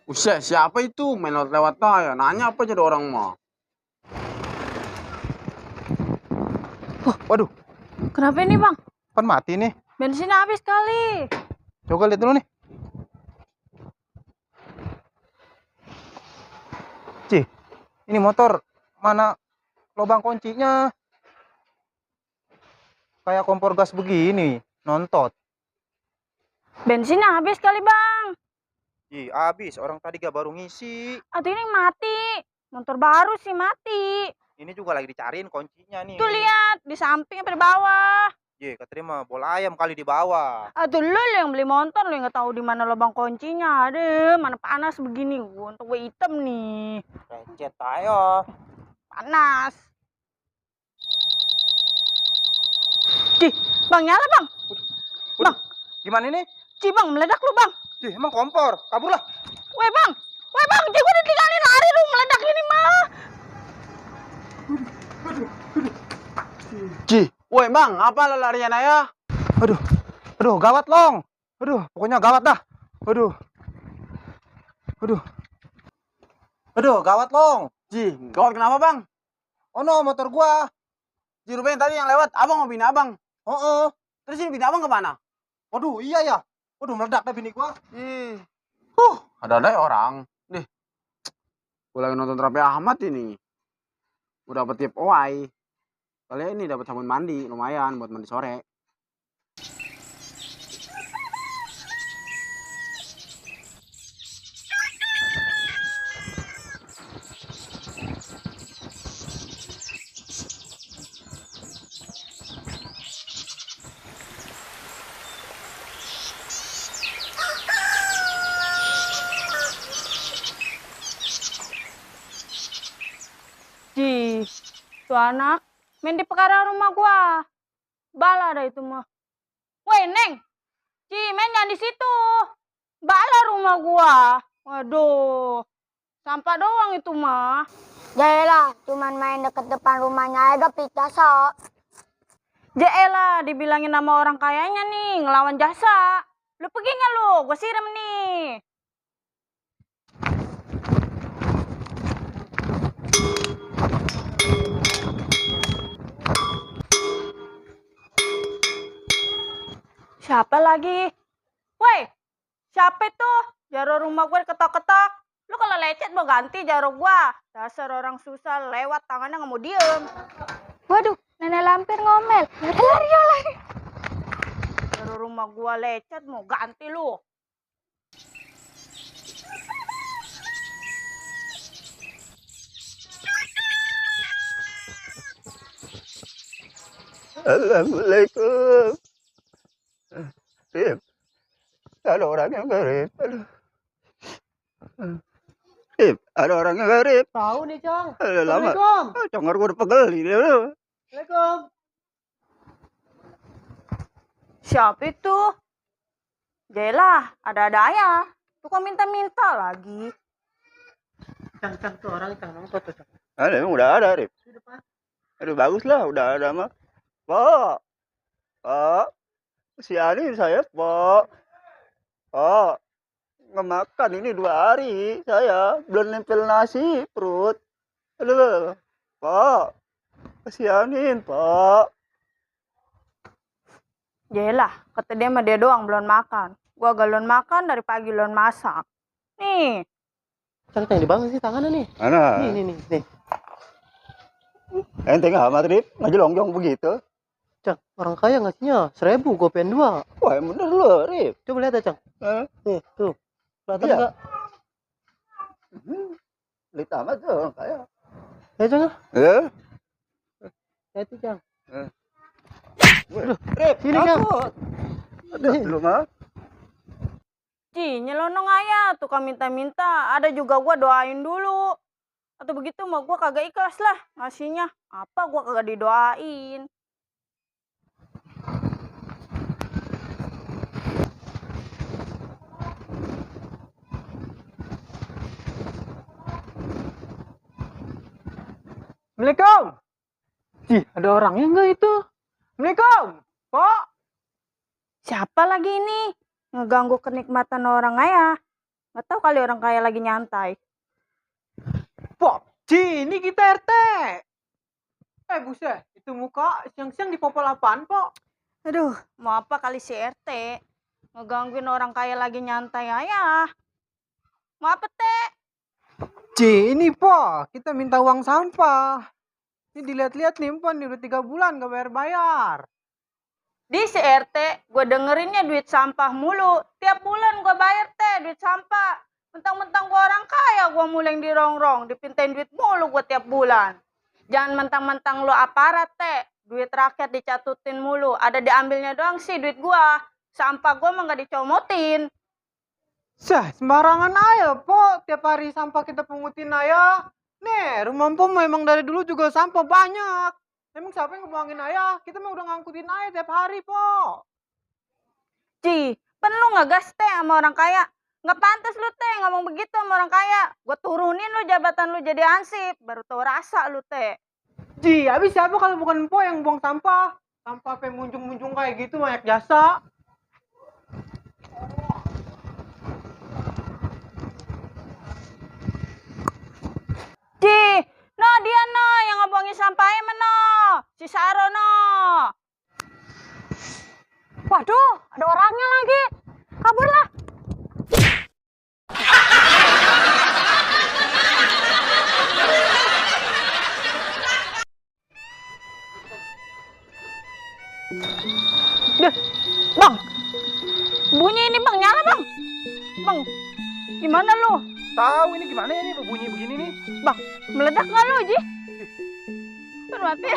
Buset, siapa itu? Main lewat-lewat ya. Nanya apa jadi orang mah? Waduh, Kenapa ini bang? kan mati nih. Bensin habis kali. Coba lihat dulu nih. Cih, ini motor mana lubang kuncinya? Kayak kompor gas begini, nontot. Bensinnya habis kali bang. Ih, habis. Orang tadi gak baru ngisi. Atau ini mati. Motor baru sih mati. Ini juga lagi dicariin kuncinya nih. Tuh lihat di samping apa di bawah. Ye, katanya mah bola ayam kali di bawah. Aduh lu yang beli motor lu nggak tahu di mana lubang kuncinya. Aduh, mana panas begini. Untuk gue hitam nih. Recet ayo. Panas. Cih, bang nyala bang. Bang, Gimana ini? Cih bang meledak lu bang. Cih, emang kompor. Kabur lah. Weh bang, Cih gue ditinggalin lari lu meledak ini mah. Cih, woi bang, apa lo larian ya? Aduh, gawat long. Aduh, pokoknya gawat dah. Aduh, gawat long. Cih, gawat kenapa bang? Oh no, motor gua. Cih, rupanya tadi yang lewat, abang mau bini abang. Oh. Terus ini bini abang kemana? Waduh, iya ya. Waduh, meledak dah bini gua. Ada ya orang. Nih, gue lagi nonton Raffi Ahmad ini. Udah dapet tip OI. Kalian ini dapat sabun mandi, lumayan buat mandi sore. Cih, tuh anak main di pekarangan rumah gua. Bala dah itu mah. Woi, Neng. Cih, main jangan di situ. Bala rumah gua. Waduh. Sampah doang itu mah. Jaelah, cuman main deket depan rumahnya aja pita so. Jaelah, dibilangin nama orang kayanya nih, ngelawan jasa. Lu pergi nggak lu? Gua siram nih. Siapa lagi? Woi, siapa itu? Jaro rumah gue ketok-ketok. Lu kalau lecet mau ganti jaro gua. Dasar orang susah lewat tangannya nggak mau diem. Waduh, nenek lampir ngomel. Lari. Jaro rumah gua lecet mau ganti lu. Assalamualaikum. Rip, ada orang yang garip. Rip, ada orang yang garip. Tahu nih, Cong. Lama. Assalamualaikum. Congor gue udah pegel ini. Assalamualaikum. Siapa itu? Jelah, ada ya. Tuh kok minta-minta lagi. Cang tuh orang Cang nonton tuh, Cang. Ada, emang udah ada, Rip. Di depan. Aduh, bagus lah, udah ada mah. Pak, si Ani saya, Pak. Nggak makan ini 2 hari. Saya belum nempel nasi perut. Aduh, Pak. Kasihanin, Pak. Jelah, kata dia mah dia doang belum makan. Gua galon makan dari pagi belum masak. Nih. Cang di bawah sih tangannya nih. Mana? Nih. Enteng amat, Rip. Ngejelongjong begitu. Cang, orang kaya ngasihnya 1.000, gue pengen 2. Wah, yang bener lo, Rip. Coba lihat ya, Cang. Nih, tuh. Kelihatan Iya. nggak? Pelit amat tuh orang kaya. Ya, Cang. Ya. Itu Cang. Sini, Cang. Aduh, belum ah. Ci, nyelonong ayah, tukang minta-minta. Ada juga gua doain dulu. Atau begitu mah gua kagak ikhlas lah ngasihnya. Apa gua kagak didoain. Assalamualaikum. Ih, ada orangnya nggak itu? Assalamualaikum. Pak. Siapa lagi ini? Ngeganggu kenikmatan orang ayah. Nggak tahu kali orang kaya lagi nyantai. Pak. Ci, ini kita RT. Buset. Itu muka siang-siang dipopol apaan, Pak? Aduh, mau apa kali si RT? Ngegangguin orang kaya lagi nyantai ayah. Mau apa, Teh? Ci, ini Pak. Kita minta uang sampah. Ini dilihat-lihat nih, Pak. Ini udah 3 bulan gak bayar-bayar. Di si RT, gue dengerinnya duit sampah mulu. Tiap bulan gue bayar, Teh, duit sampah. Mentang-mentang gue orang kaya, gue mulai dirongrong. Dipintain duit mulu gue tiap bulan. Jangan mentang-mentang lo aparat, Teh. Duit rakyat dicatutin mulu. Ada diambilnya doang sih duit gue. Sampah gue mah gak dicomotin. Sah, sembarangan aja, Pak. Tiap hari sampah kita pungutin aja. Nih, rumah Mpok emang dari dulu juga sampah banyak. Emang siapa yang ngebuangin ayah? Kita mah udah ngangkutin ayah tiap hari, Po. Ci, pen lu ngegas, Teh, sama orang kaya. Nggak pantas lu, Teh, ngomong begitu sama orang kaya. Gue turunin lu jabatan lu jadi ansip. Baru tau rasa lu, Teh. Ji, habis siapa kalau bukan Mpok yang buang sampah? Sampah sampai munjung-munjung kayak gitu, banyak jasa. Ci, no dia no yang ngebuangin sampahnya mana? Si Saro no. Waduh, ada orangnya lagi. Kaburlah. Deh, Bang. Bunyi ini Bang, nyala Bang. Bang, gimana lu? Tahu ini gimana ya nih bunyi begini nih? Bang, meledak nggak lu, Ji? Mati.